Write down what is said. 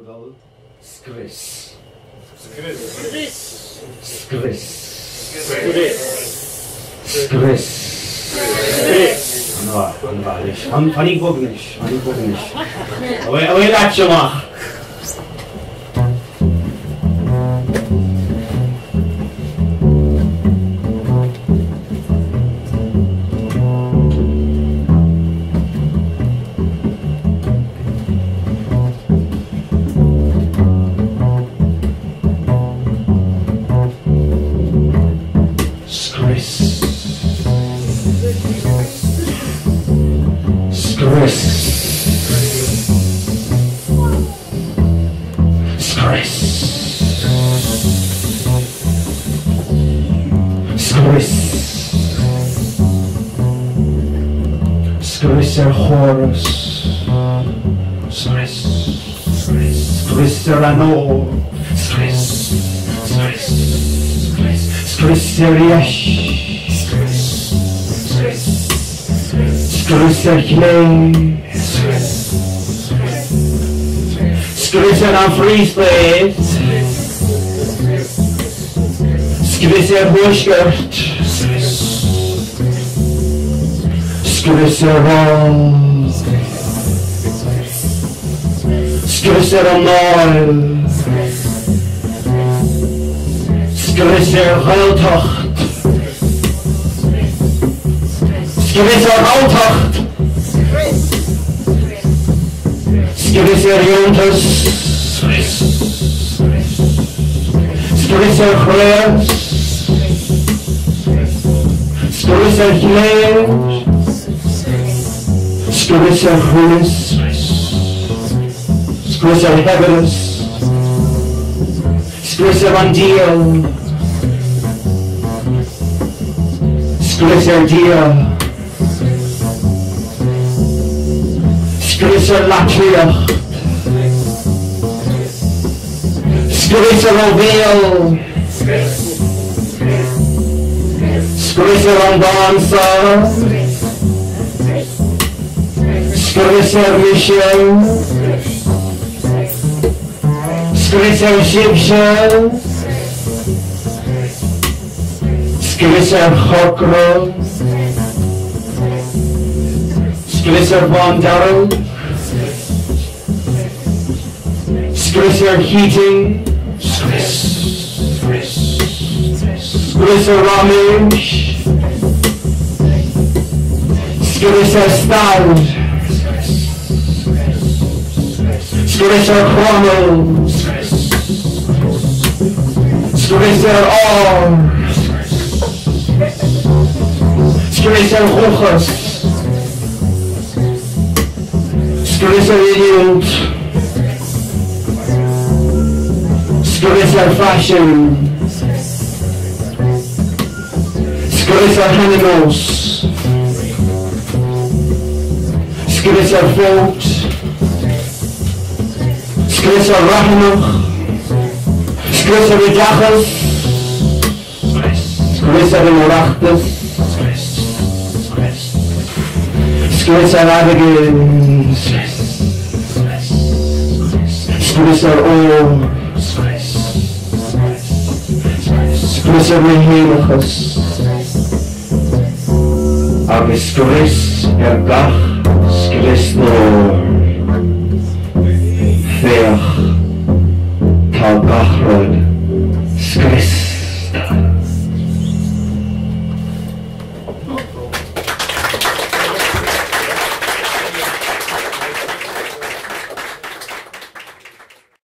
bhfuil Scrios. Scrios. Scrios. Scrios. Scrios. Scrios. An-mhaith, an-mhaith anois. Fan, bog anois, fan bog anois. Away, away leat amach! Scrios. Scrios. Scrios. Scrios. Scrios ar chóras. Scrios. Scrios ar anó. Scrios. Scrios. Scrios. Scrios ar dheis. Scrios. Scrios ar chlé. Scrios. Scrios ar an Free State. Scrios ar Thuaisceart. Scrios ar ál. Scrios ar an nDáil. Scrios ar Ghaeltacht. Scrios ar Ghalltacht. Scrios ar dheontas. Scrios ar chraos. Scrios ar chléir. Scrios ar chruinneas. Scrios ar shaibhreas. Scrios ar an diabhal. Scrios ar Dhia. Scrios ar litríocht. Scrios ar ó bhéal. Scrios ar an dán seo. Scrios ar mise. Scrios ar sibhse. Scrios ar chorcra. Scrios ar bhándearg. Scrios ar Keating. Scrios. Scrios ar raiméis. Scrios ar stair. Scrios ar Chromail. Scrios ar ár. Scrios ar dhúchas. Scrios ar innilt. Scrios ar faisean. Scrios ar shean-nós. Scrios ar phóit. Scrios ar raithneach. Scrios ar oideachas. Scrios ar an Oireachtas. Scrios ar airgead. Scrios ar ór. Scrios ar mo fhéineachas. Agus scrios ar gach scriosnóir. Féach, tá gach rud scriosta.